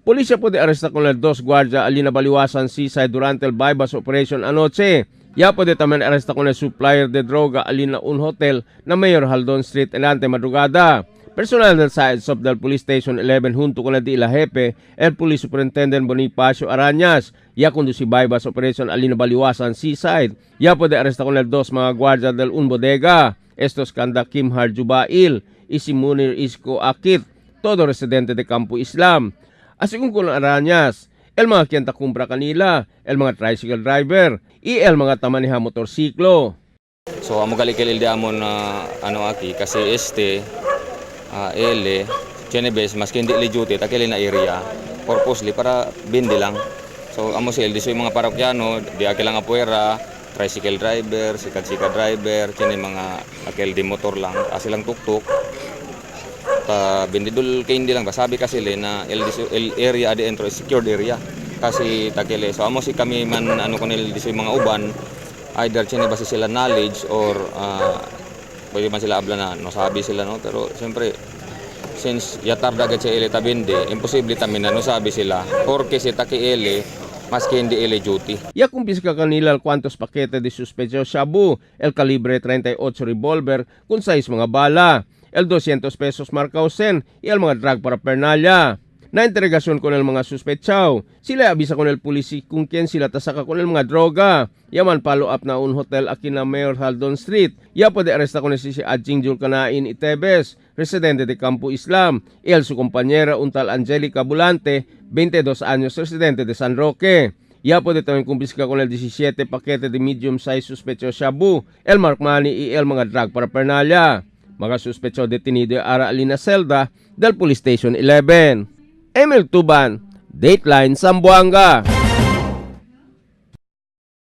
Policía puede arrestar con el dos guardia alina Baliwasan Seaside durante el bypass operation anoche. Ya puede también arrestar con el supplier de droga alina un hotel na Mayor Haldon Street en ante madrugada. Personal del side of del Police Station 11 junto con el de la jefe, el Police Superintendent Bonifacio Arañas, ya conduce bypass operation alina Baliwasan Seaside. Ya puede arrestar con el dos mga guardia del un bodega. Estos kanda Kim Harjubail y si Munir Isko Akit, todo residente de Campo Islam. Así con Arañas, el mga kienta kumpra kanila, el mga tricycle driver, y el mga tamaniha motorsiklo. So amo galikil ildi amon na ano aki kasi este L Geneves maski hindi li duty takili na area purposely para bindi lang. So amo si LD so yung mga parokyano di aki lang apuera, tricycle driver, sikat-sikat driver, kini mga akil di motor lang, asi lang tuktok. Ta bindi dul kay hindi lang ba sabi kasi le na LD so, L area adi entro is secured area kasi takili. So amo si kami man ano kun LD so yung mga uban either chine basi sila knowledge or pwede man sila abla na no sabi sila no, pero siyempre since yatar dagat sa ele tabinde imposible tamin na no sabi sila porque si taki ele maski hindi ele duty. Ya kumpiska kanila el cuantos paquete de sospechoso shabu, el calibre 38 revolver con 6 mga bala, el 200 pesos marcausen y el mga drug paraphernalia. Na interrogasyon con el mga suspetsaw, sila avisa con el pulis kung quien sila tasaka con el mga droga. Yaman follow up na un hotel aki na Mayor Haldon Street. Ya pwede aresta con el si Adjing Julkanain Itebes, residente de Campo Islam, y el su compañera un tal Angelica Bulante, 22 años, residente de San Roque. Ya puede también confiscar con el 17 paquete de medium size sospechoso shabu, el mark money y el mga drug paraphernalia. Mga sospechoso detenido ara alina celda del Police Station 11. Emil Tuban, Dateline Zamboanga.